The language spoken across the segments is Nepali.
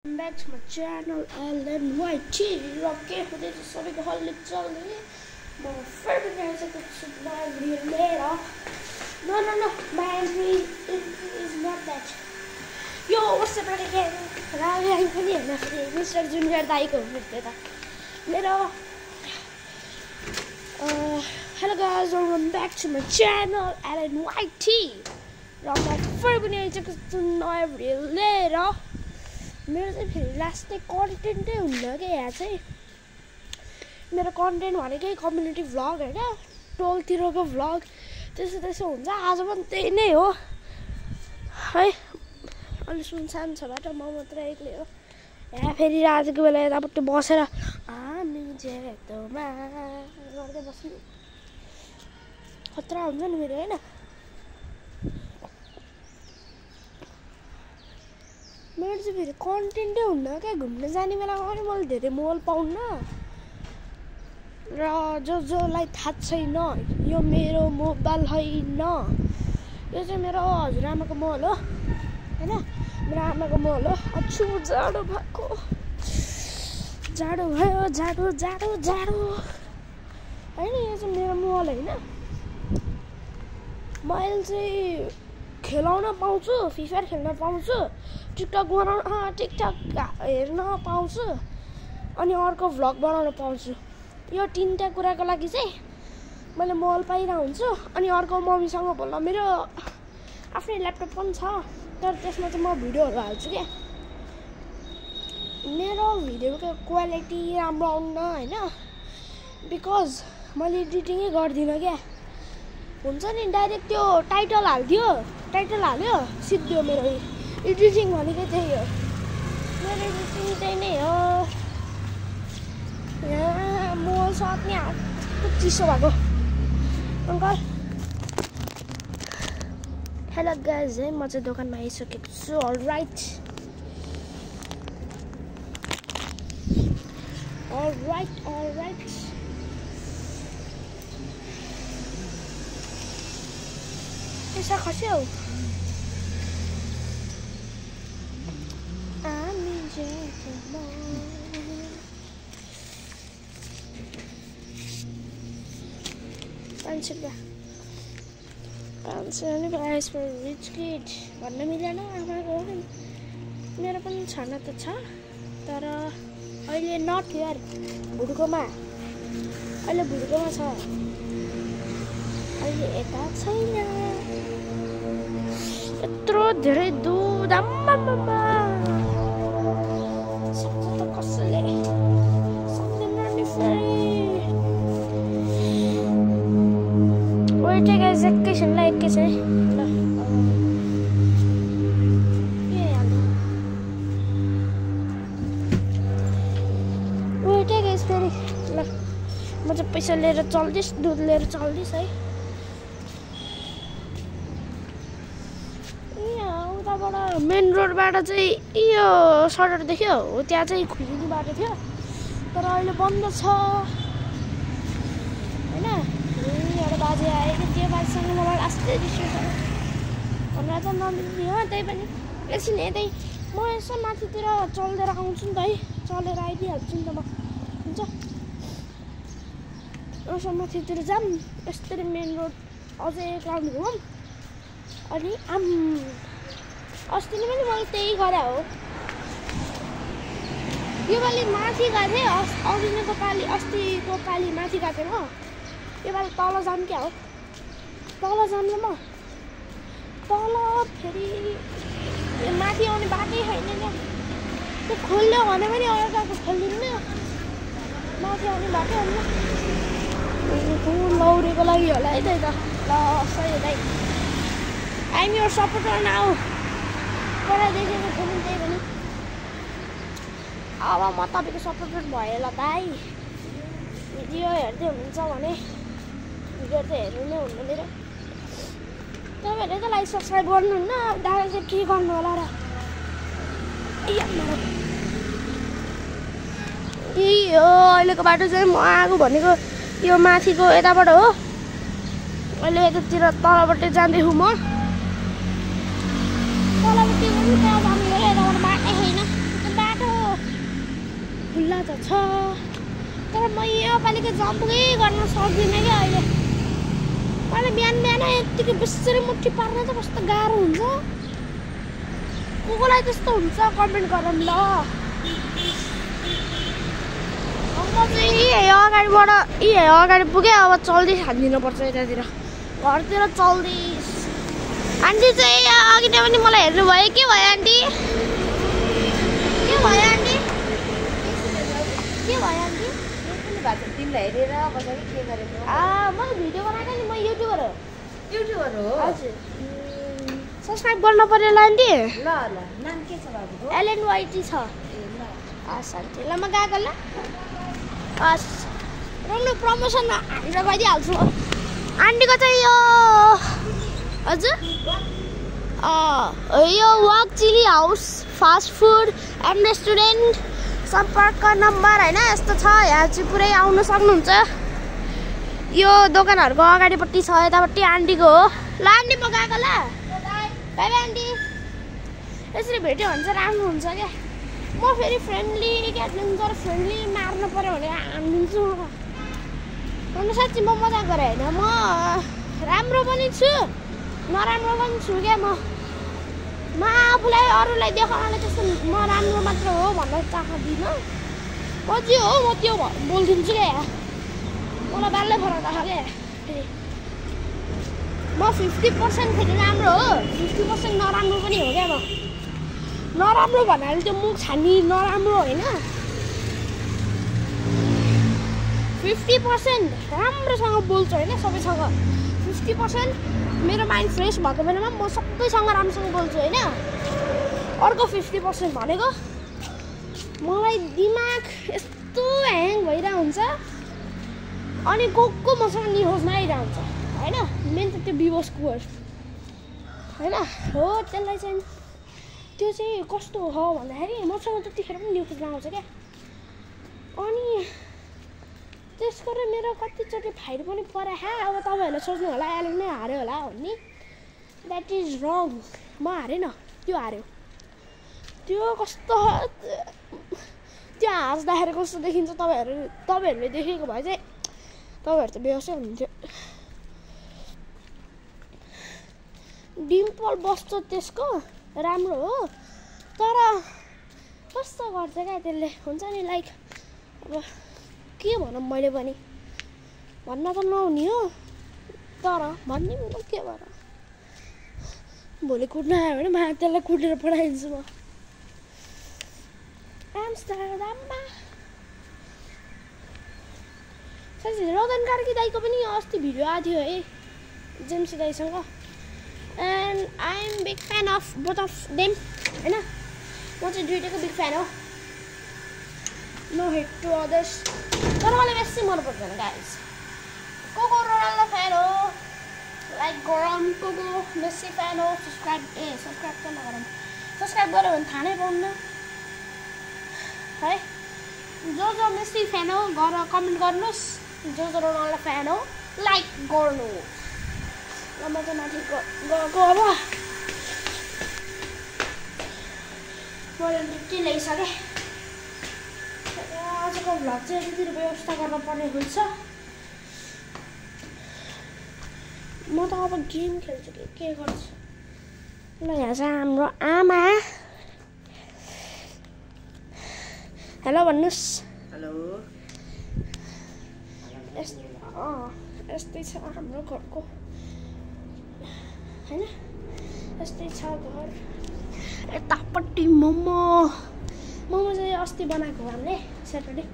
Back to my channel LNYT र के हुँदैछ सबैको हल्ले चल्ने म फेरि पनि आइसकेको छु नयाँ भिडियो लिएर No, my entry is not that. Yo, what's up again? रागे आइ पनि हैन फेरि मिस्टर जुनियर दाइको हुनुहुन्छ त मेरो Hello guys, welcome back to my channel LNYT र म फेरि पनि आइसकेको छु नयाँ भिडियो लिएर मेरो चाहिँ फेरि लास्ट चाहिँ कन्टेन्टै हुन्न क्या यहाँ चाहिँ मेरो कन्टेन्ट भनेकै कम्युनिटी भ्लग हैन टोलतिरको भ्लग त्यसो हुन्छ आज पनि त्यही नै हो है अलि सुनसान छ बाटो म मात्रै एक्लै हो यहाँ फेरि आजको बेला यतापट्टि बसेर हामी जेतोमा गर्दै बस्नु खतरा हुन्छ नि मेरो हैन मेरो चाहिँ फेरि कन्टेन्टै हुन्न क्या घुम्न जाने बेलामा पनि मैले धेरै मोबाइल पाउन्न र जसलाई थाहा छैन यो मेरो मोबाइल होइन यो चाहिँ मेरो हजुरआमाको मोबाइल हो हैन मेरो आमाको मोबाइल हो अछु जाडो भएको जाडो भयो जाडो हैन यो चाहिँ मेरो मोबाइल होइन मैले चाहिँ खेलाउन पाउँछु फ्री फायर खेल्न पाउँछु टिकटक बनाउन टिकटक हेर्न पाउँछु अनि अर्को भ्लग बनाउन पाउँछु यो तीनटा कुराको लागि चाहिँ मैले मोबाइल पाइरहेको हुन्छु अनि अर्को मम्मीसँग बोल्न मेरो आफ्नै ल्यापटप पनि छ तर त्यसमा चाहिँ म भिडियोहरू हाल्छु क्या मेरो भिडियोको क्वालिटी राम्रो आउन हैन बिकज मैले एडिटिङै गर्दिनँ क्या हुन्छ नि डाइरेक्ट त्यो टाइटल हाल्यो सिद्धो मेरो एडिटिङ भनेकै त्यही हो मेरो एडिटिङ त्यही नै हो यहाँ मोबाइल सक्ने हात चिसो भएको अङ्कल हेलो गाइज है म चाहिँ दोकानमा आइसकेको छु अलराइट पैसा खस्यो हामी जेतोमा $5 नि प्राइस फर रिच किड भन्न मिलेन आमाको मेरो पनि छन त छ तर अहिले नट हियर भुडकोमा अहिले भुडकोमा छ अहिले यता छैन यत्रो धेरै दुध आम्मामा सक्छ त कसले सक्दैन नि फेरि वेट गाइस एकैछिनलाई एकैछिन ल वेट गाइस फेरि ल म चाहिँ पैसा लिएर चल्दैछु दुध लिएर चल्दैछु है मेन रोडबाट चाहिँ यो सडक देख्यो हो त्यहाँ चाहिँ खुल्ने बाटो थियो तर अहिले बन्द छ हैन एउटा बाजे आएको त्यो बाजेसँग मलाई आस्ते रिसिभ भनेर त नमिल्ने हो त्यही पनि एकछिन यतै म यसो माथितिर चल्देर आउँछु नि त है चलेर आइदिइहाल्छु नि त म हुन्छ यसो माथितिर जाऊँ यस्तरी मेन रोड अझै एक राउन्ड घुमौँ अनि अस्ति नै पनि मैले त्यही गरे हो यो पालि माथि गएको थिएँ अस्तिको पालि माथि गएको थिएँ म यो पालि तल जाऊँ क्या हो तल जाऊँ न म तल फेरि यो माथि आउने बाटै छैन क्या त्यो खोल्यो भने पनि अर्काको खोलिदिनु माथि आउने बाटै आउनु लौरेको लागि होला है त्यही त ल सही दाइ I am your supporter now देखेको थिएँ त्यही पनि अब म तपाईँको सपोर्टर भयो ल भाइ भिडियो हेर्दै हुनुहुन्छ भने भिडियो त हेर्नु नै हुन्न मेरो तपाईँहरूले त लाइक सब्सक्राइब गर्नुहुन्न दादा चाहिँ के गर्नु होला र यो अहिलेको बाटो चाहिँ म आएको भनेको यो माथिको यताबाट हो अहिले यतातिर तलबाट जाँदैछु म तलपट्टि पनि त्यहाँ जानु गयो यताबाट बाटै छैन बाटो त छ तर म योपालिको जम्पै गर्न सक्दिनँ क्या अहिले मलाई बिहान बिहान यत्तिकै बेसरी मुठी पार्न चाहिँ कस्तो गाह्रो हुन्छ कसलाई त्यस्तो हुन्छ कमेन्ट गरौँ ल म चाहिँ यही अगाडि पुगेँ अब चल्दै खानिदिनुपर्छ यतातिर घरतिर चल्दै आन्टी चाहिँ अघि नै पनि मलाई हेर्नु भयो के भयो आन्टी के भयो आन्टी तिमीलाई हेरेर बसेर के गरेको मैले भिडियो बनाएको नि म युट्युबर हो हजुर सब्सक्राइब गर्नु पर्यो ल आन्टी ल नाम के छ बाबुको एलेन वाइटी छ हस् आन्टी ल म गएको ल हस् राम्रो प्रमोसन हालेर गइदिइहाल्छु आन्टीको चाहिँ यो हजुर यो wok chilli house fast food and restaurant सम्पर्क नम्बर होइन यस्तो छ यहाँ चाहिँ पुरै आउनु सक्नुहुन्छ यो दोकानहरूको अगाडिपट्टि छ यतापट्टि आन्टीको हो ल आन्टी म गएको ल बाई बाई आन्टी यसरी भेट्यो भने चाहिँ राम्रो हुन्छ क्या म फेरि फ्रेन्डली क्याटलिङ तर फ्रेन्डली मार्नु पऱ्यो भने हानिदिन्छु अन्त साँच्ची म मजाक गरेँ होइन म राम्रो पनि छु नराम्रो पनि छु क्या म आफूलाई अरूलाई देखाउनलाई त्यस्तो म राम्रो मात्र हो भन्न चाहदिनँ म जे हो म त्यो बोलिदिन्छु क्या यहाँ मलाई बाल्लै फरक छ क्या फेरि म 50% फेरि राम्रो हो 50% नराम्रो पनि हो क्या म नराम्रो भन्नाले त्यो मुख छानी नराम्रो होइन 50% राम्रोसँग बोल्छु होइन सबैसँग 50% मेरो माइन्ड फ्रेस भएको बेलामा म सबैसँग राम्रोसँग बोल्छु होइन अर्को 50% भनेको मलाई दिमाग यस्तो ह्याङ भइरहेको हुन्छ अनि को मसँग निहोज नआइरहेको हुन्छ होइन मेन त त्यो बिबोस कुवर होइन हो त्यसलाई चाहिँ त्यो चाहिँ कस्तो हो भन्दाखेरि मसँग त्यतिखेर पनि निहोज नआउँछ क्या अनि त्यसको र मेरो कतिचोटि फाइट पनि परे अब तपाईँहरूले सोच्नु होला एलेन नै हार्यो होला भन्ने द्याट इज रङ म हारेन त्यो हार्यो त्यो कस्तो त्यो हाँस्दाखेरि कस्तो देखिन्छ तपाईँहरूले देखेको भए चाहिँ तपाईँहरू त बेहोसै हुनुहुन्थ्यो डिम्पल बस्छ त्यसको राम्रो हो तर कस्तो गर्छ क्या त्यसले हुन्छ नि लाइक अब के भनौँ मैले पनि भन्न त नहुने हो तर भन्ने पनि के भनौँ भोलि कुट्न आयो भने म त्यसलाई कुटेर पठाइदिन्छु म एम्स्टरडाममा साँच्चै रतन कार्की दाईको पनि अस्ति भिडियो आएको थियो है जेम्सी दाईसँग and I am big fan of both of them होइन म चाहिँ दुइटैको बिग फ्यान हो नो हेट टु अदर्स तर मलाई बेसी मन पर्दैन गाइज को रोनाल्डो फ्यान हो लाइक गरम को मेस्सी फ्यान हो सब्सक्राइब त नगरौँ सब्सक्राइब गऱ्यो भने थाहा नै पाउन्न है जो मेस्सी फ्यान हो गरेर कमेन्ट गर्नुहोस् जो रोनाल्डो फ्यान हो लाइक गर्नुहोस् र म चाहिँ माथि गएको अब मैले ड्युटी ल्याइसकेँ आजको भ्लग चाहिँ यतितिर व्यवस्था गर्नुपर्ने हुन्छ म त अब गेम खेल्छु के गर्छु ल यहाँ चाहिँ हाम्रो आमा हेलो भन्नुहोस् हेलो यस्तै छ हाम्रो घरको होइन यस्तै छ घर यतापट्टि मोमो चाहिँ अस्ति बनाएको हामीले स्याटरडे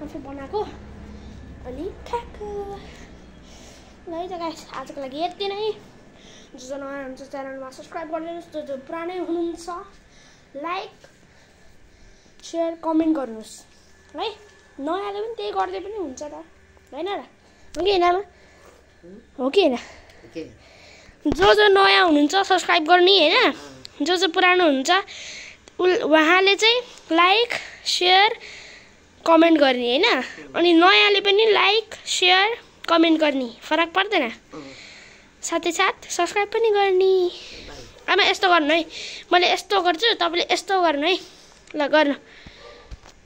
आफै बनाएको अनि खाएको ल है त गाइस आजको लागि यति नै जो नयाँ हुनुहुन्छ च्यानलमा सब्सक्राइब गरिदिनुहोस् जो पुरानै हुनुहुन्छ लाइक सेयर कमेन्ट गर्नुहोस् है नयाँले पनि त्यही गर्दै पनि हुन्छ त होइन र हो कि होइन हो कि होइन जो नयाँ हुनुहुन्छ सब्सक्राइब गर्ने होइन जो पुरानो हुनुहुन्छ उहाँले चाहिँ लाइक सेयर कमेन्ट गर्ने होइन अनि नयाँले पनि लाइक सेयर कमेन्ट गर्ने फरक पर्दैन साथै साथ सब्सक्राइब पनि गर्ने आमा यस्तो गर्नु है मैले यस्तो गर्छु तपाईँले यस्तो गर्नु है ल गर्नु